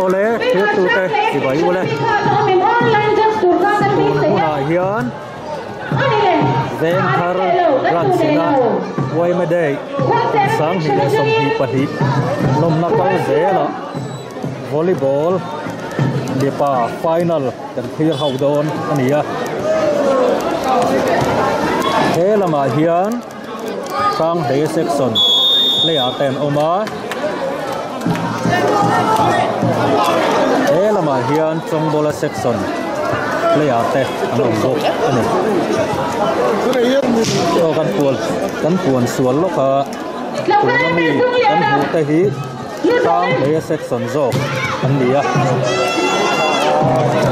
Awle thirtute chibai ule tun hunah hian Vengthar branch ina yma day 2022 lawmna kal zelah volleyball mipa final kan thlir ho dawn a ni a. He lamah hian Hranghlei section player te an awm a. He lamah hian Chawngbawla section player te an awm bawk a ni. Aw kan puan kan puan sual lawk a tuna mi kan hmuh te hi Hranghlei section zawk an ni a.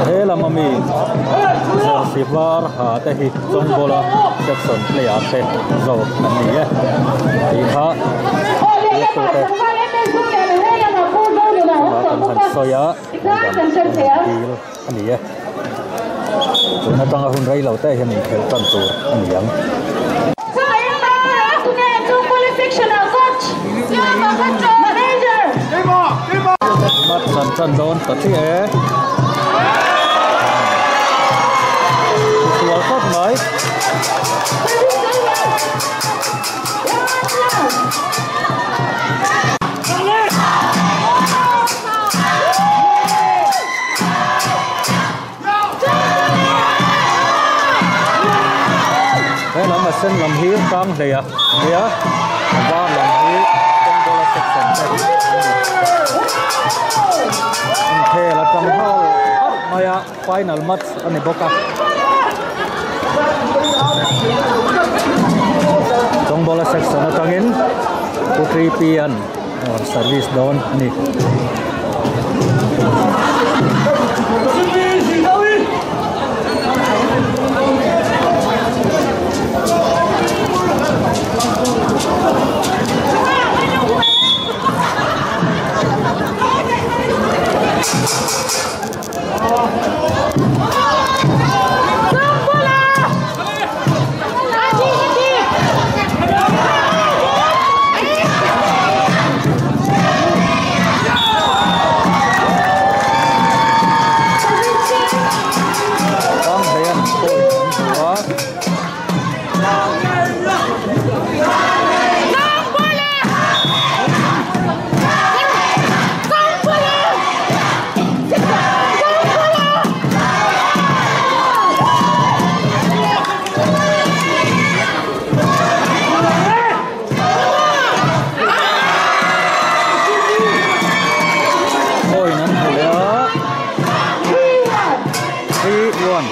He lama mi jersey var ha te hi Chawngbawla section player te zawk an ni e tih kha thiltute chungah kan han sawi a kan han dil a ni e. Tun atanga hun rei lo te hian inkhelh tan tur a ni ang. Match an tan dawn ta chiah e. Sual khawp mai. He lam a sen lam hi tlang hlei a nia a var lam hi kawngbawl a section te an ni. Inkhel a tang nghal arh mai a final match a ni bawk a. Kawngbawl a section atangin Pu Tripian service dawn a ni. Point an hmu leh a 3-1.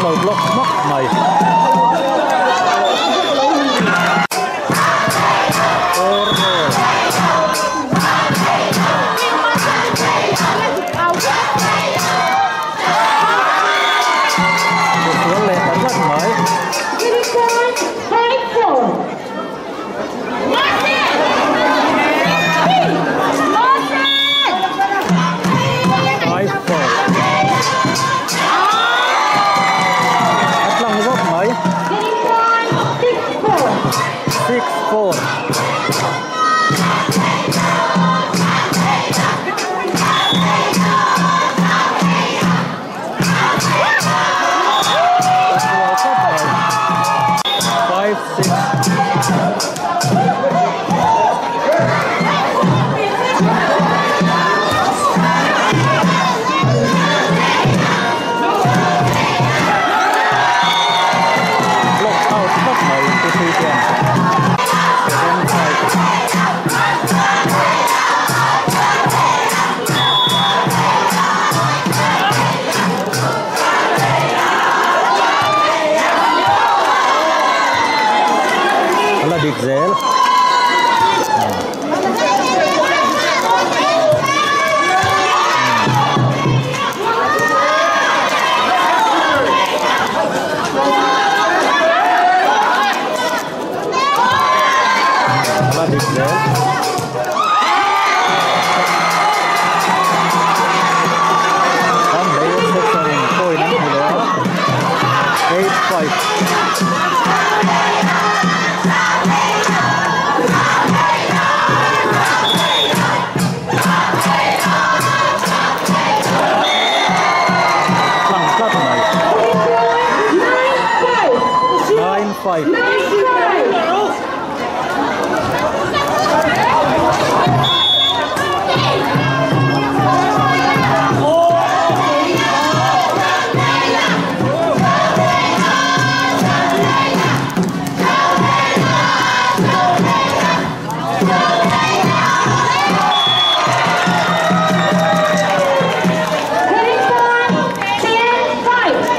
Lo block hmak mai. dik zel. La dik zel. Kan hlei section in point an hmu leh a, 8-5. Tlang tlat mai. 9-5.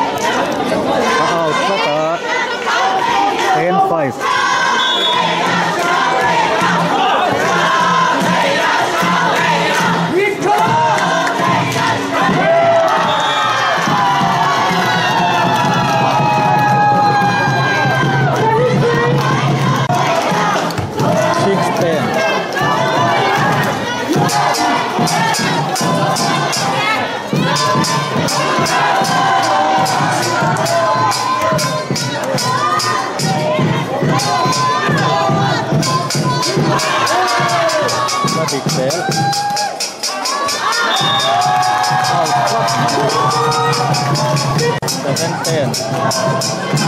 A out tlat a, 10-5. 6-10. La dik zel. Out tlat mai. 7-10. Out tlat mai.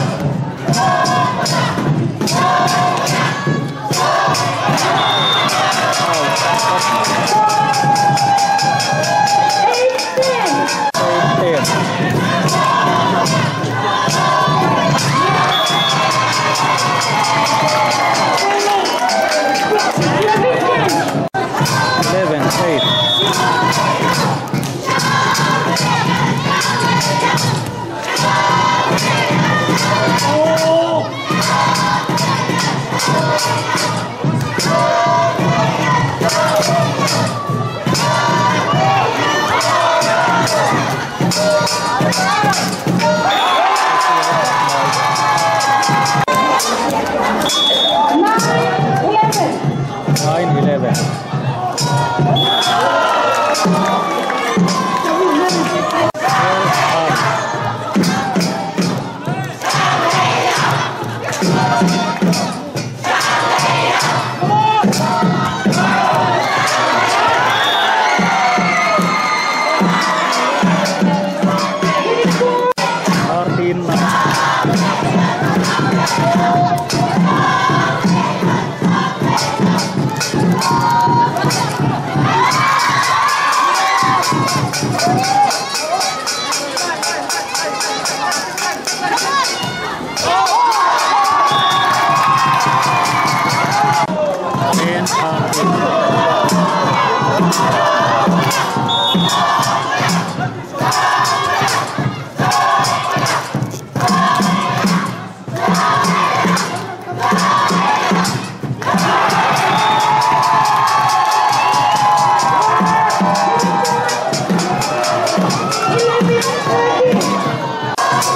8-10. 11-8. 9-11.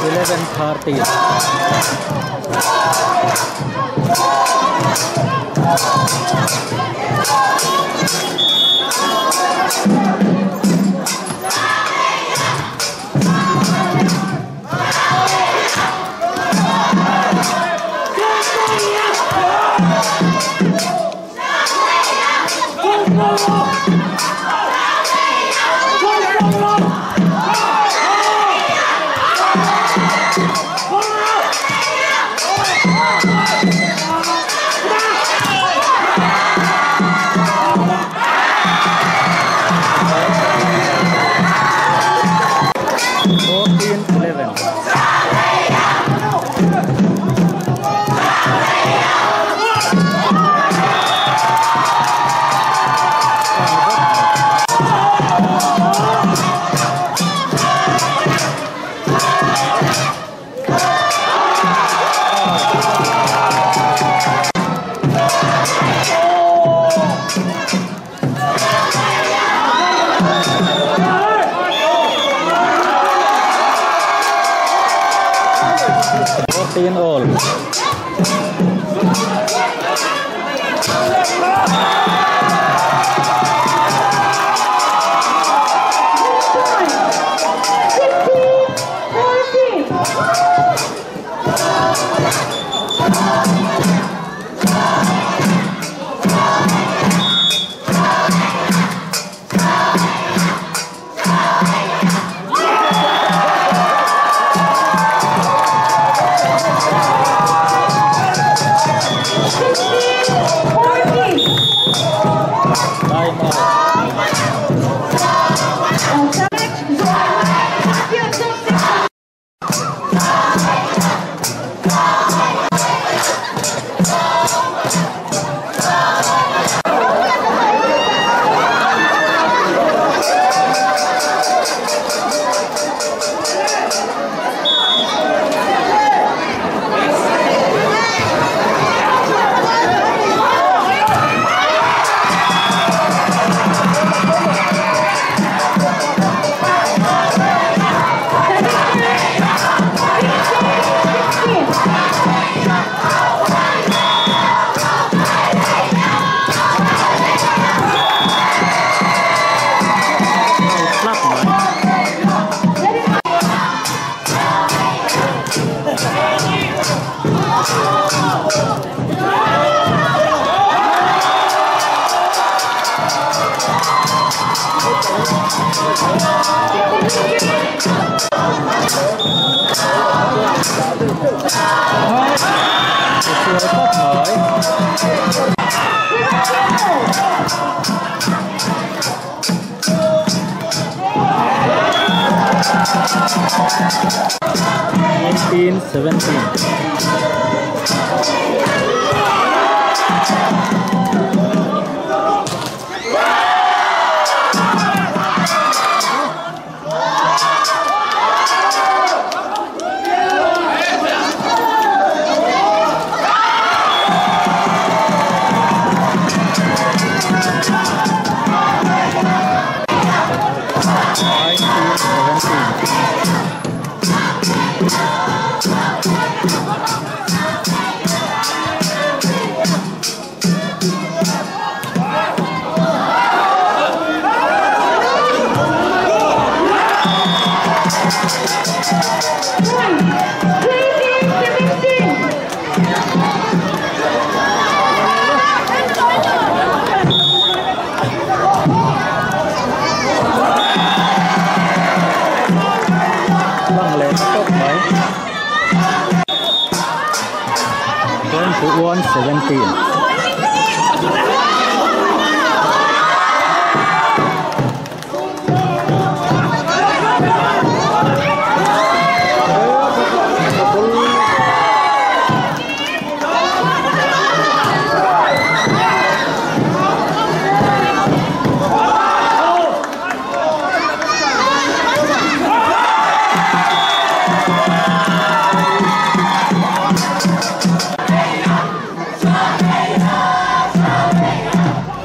11:30. 17 all. Time out. Thlak mai. Sual khawp mai. 19 17. 19 17. Lang leh tawp mai. 21 17.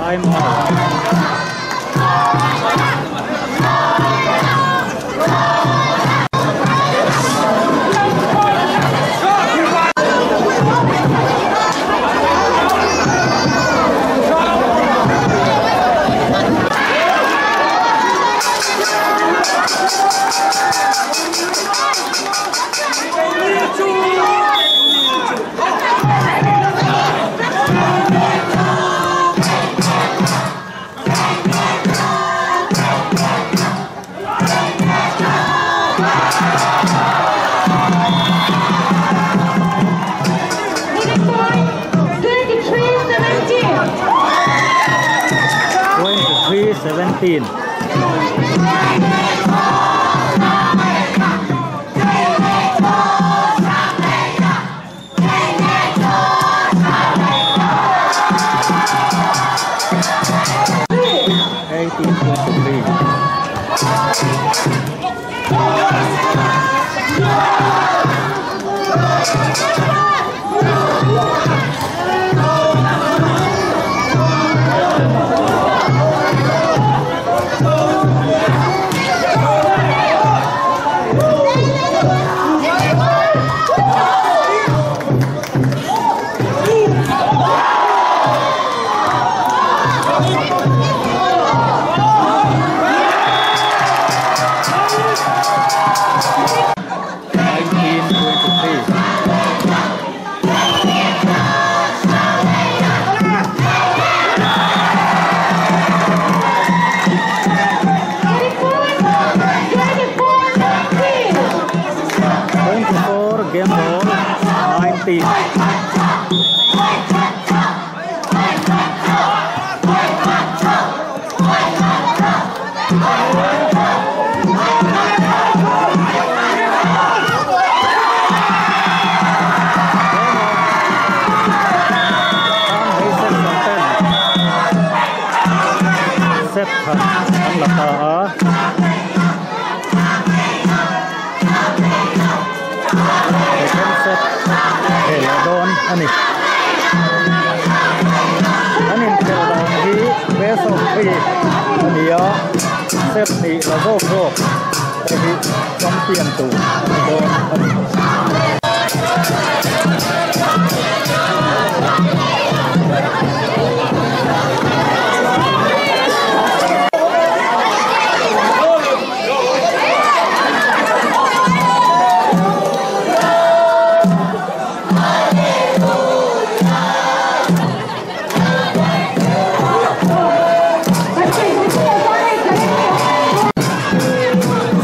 Time out. 23 17. 18 23. 19. Set khat an la ta a. Second set khel a dawn a ni. An inkhel dan hi best of 3 a ni a, set hnih la zawk zawk te hi champion tur a ni dawn a ni.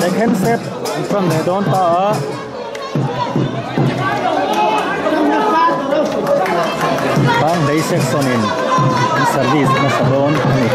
Second set an tan leh dawn ta a. Bangdei section in an service nasa dawn a ni.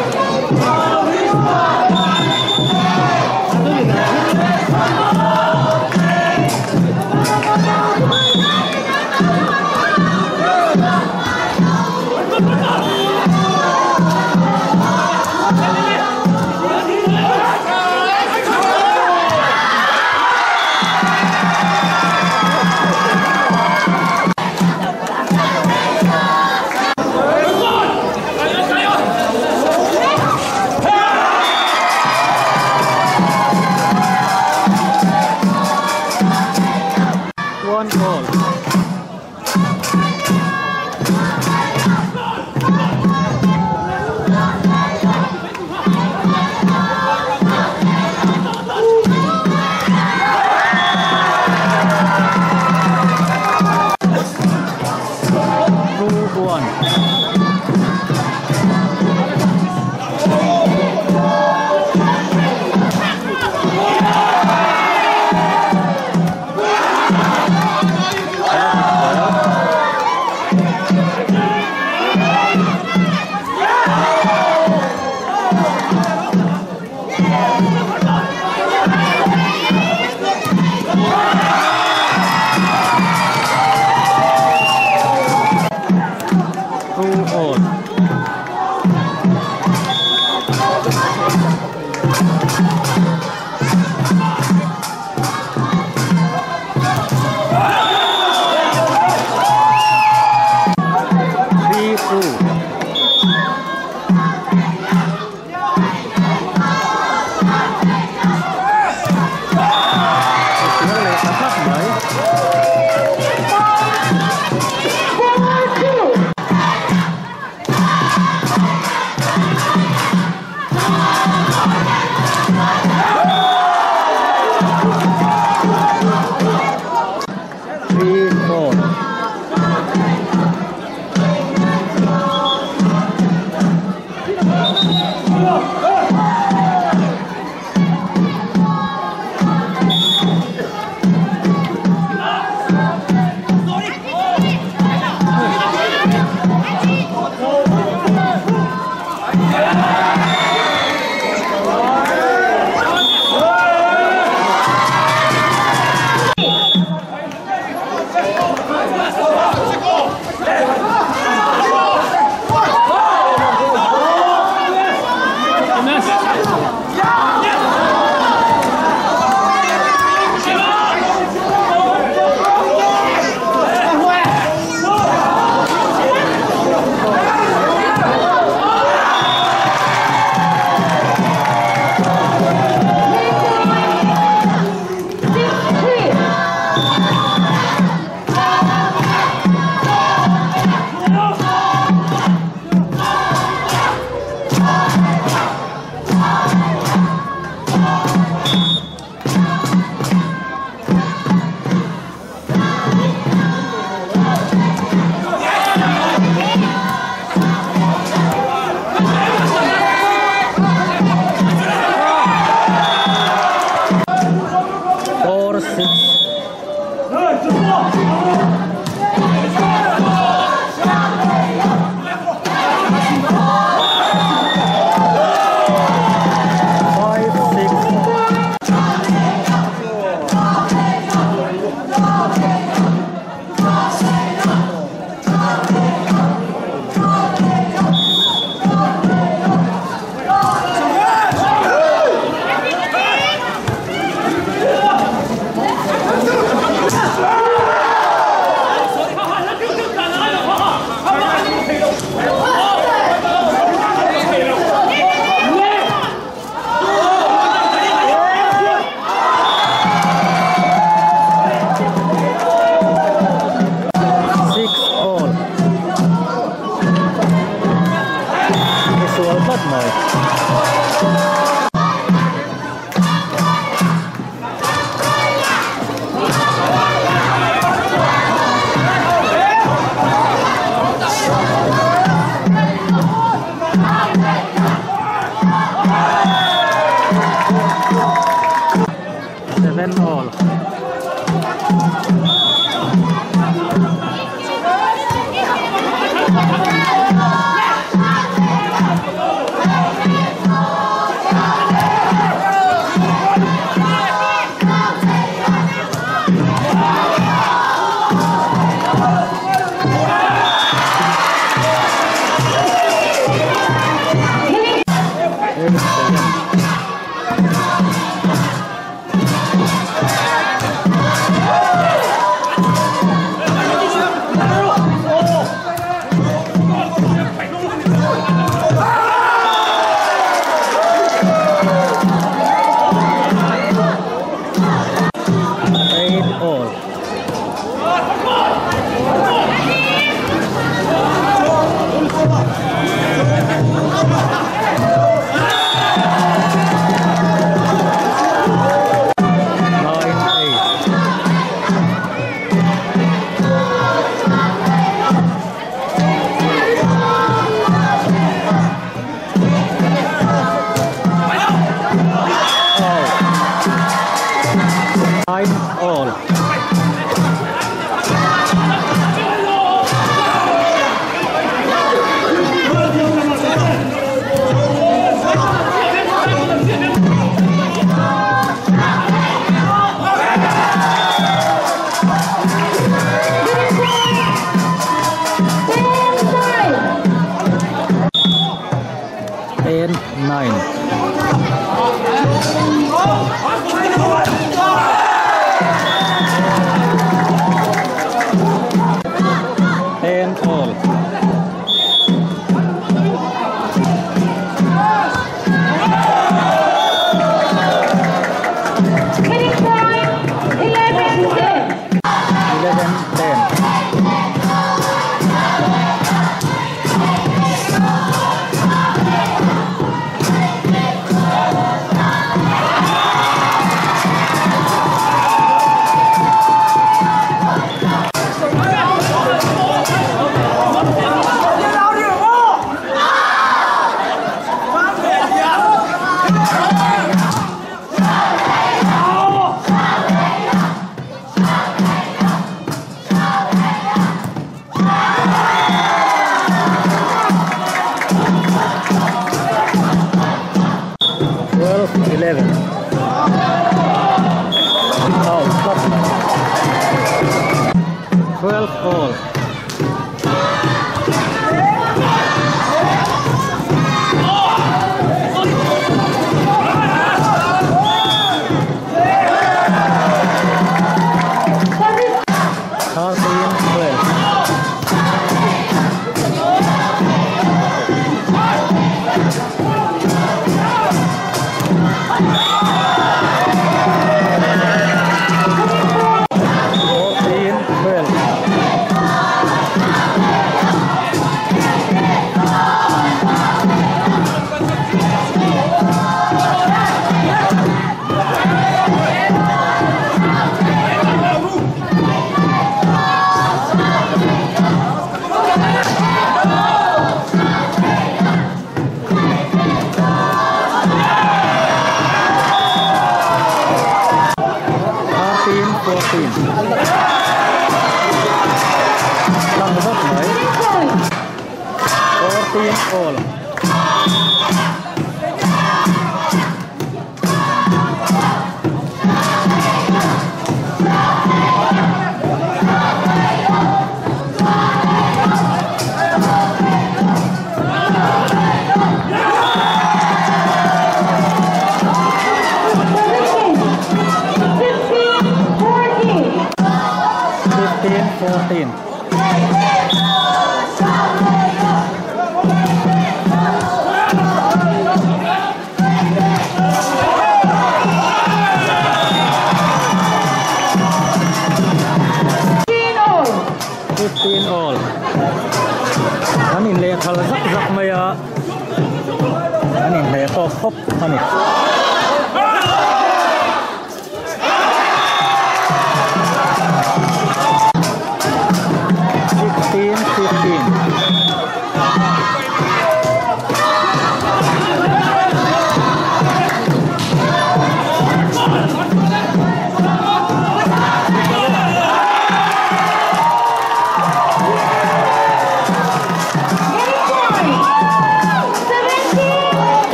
15, 15.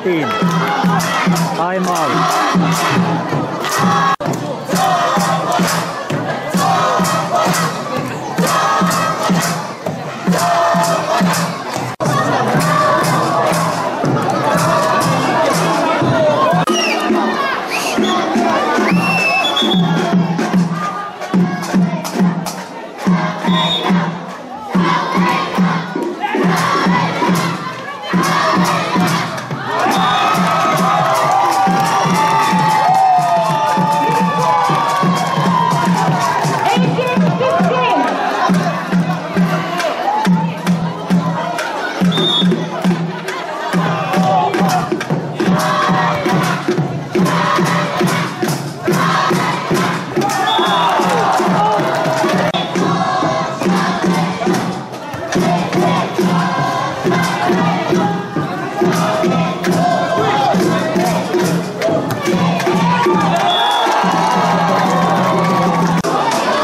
15. Time out.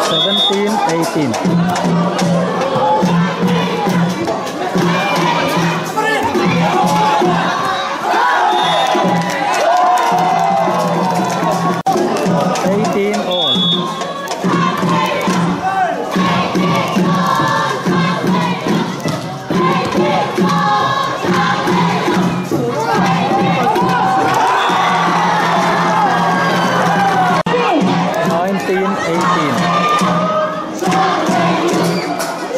17-18. 18 all. 19-18. 20-18. 21-18.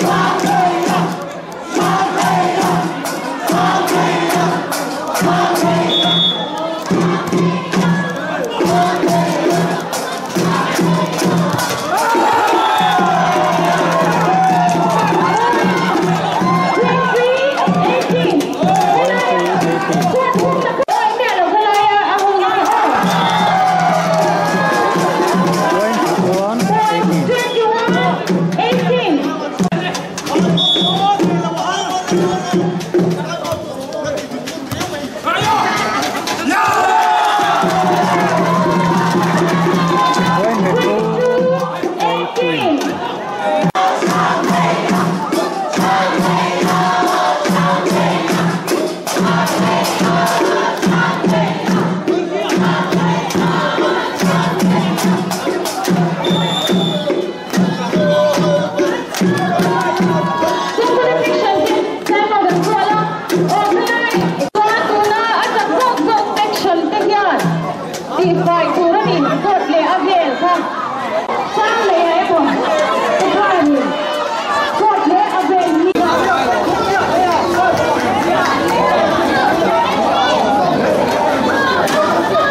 21-18. 22-18.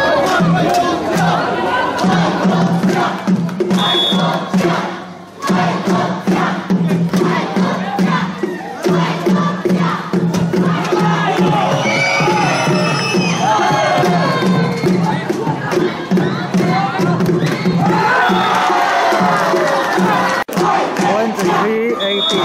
18. 23-18.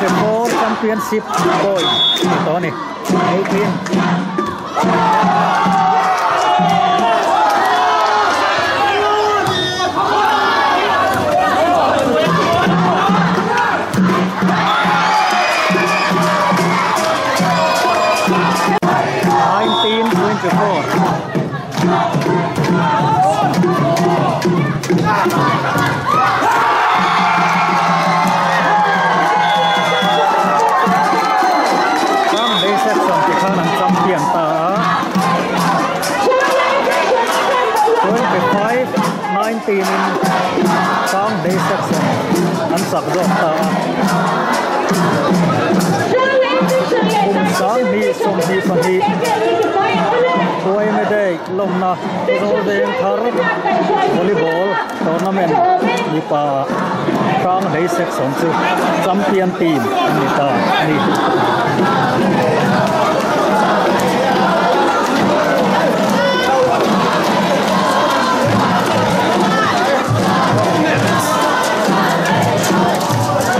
24 championship point ito ni 18. 19-24. Sunday section ti khan an champion ta a 25-19 in Sunday section an sak zawk ta a Kum 2022 Huaime Day lawmna Zawlveng thar volleyball tournament mipa hrang hlei section chu champion team an ni ta a ni.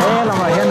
He lamah hian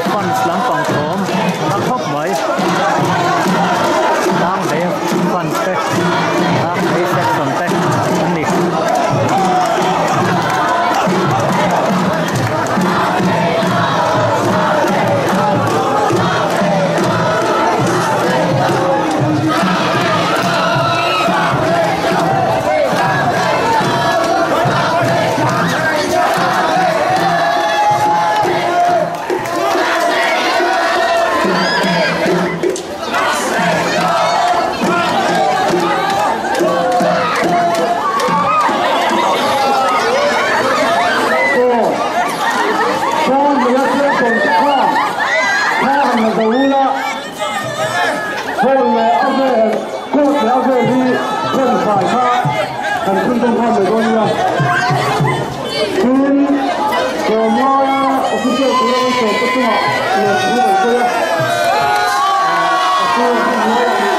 Kan chhunzawm nghal mai dawn nia. Tin, tlawmngaia official tura kan sawmte chungah lawmthu kan sawi a. A chhung hun hnuaiah nih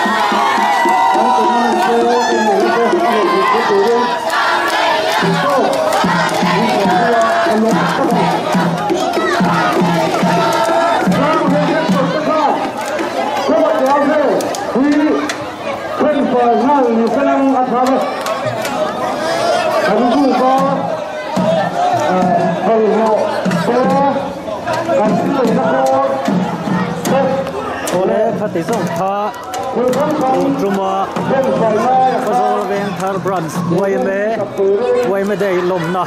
kan tournament te enneihna te a rawn zirtir turin theihtawp min sawmpui a, ka lawm tak a ni. Ram he section te khan khaw tel ve hi Thenfai nghal ni selang a tha a, kan group-a phawlhnawh te kan thilneihna kawr te Awle khati zawng kha tun tuma Khawzawl Vengthar Branch yma yma Day lawmna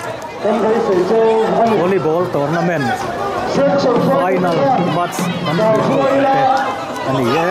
Volleyball Tournament Final Match kan hmuh ho te a ni e.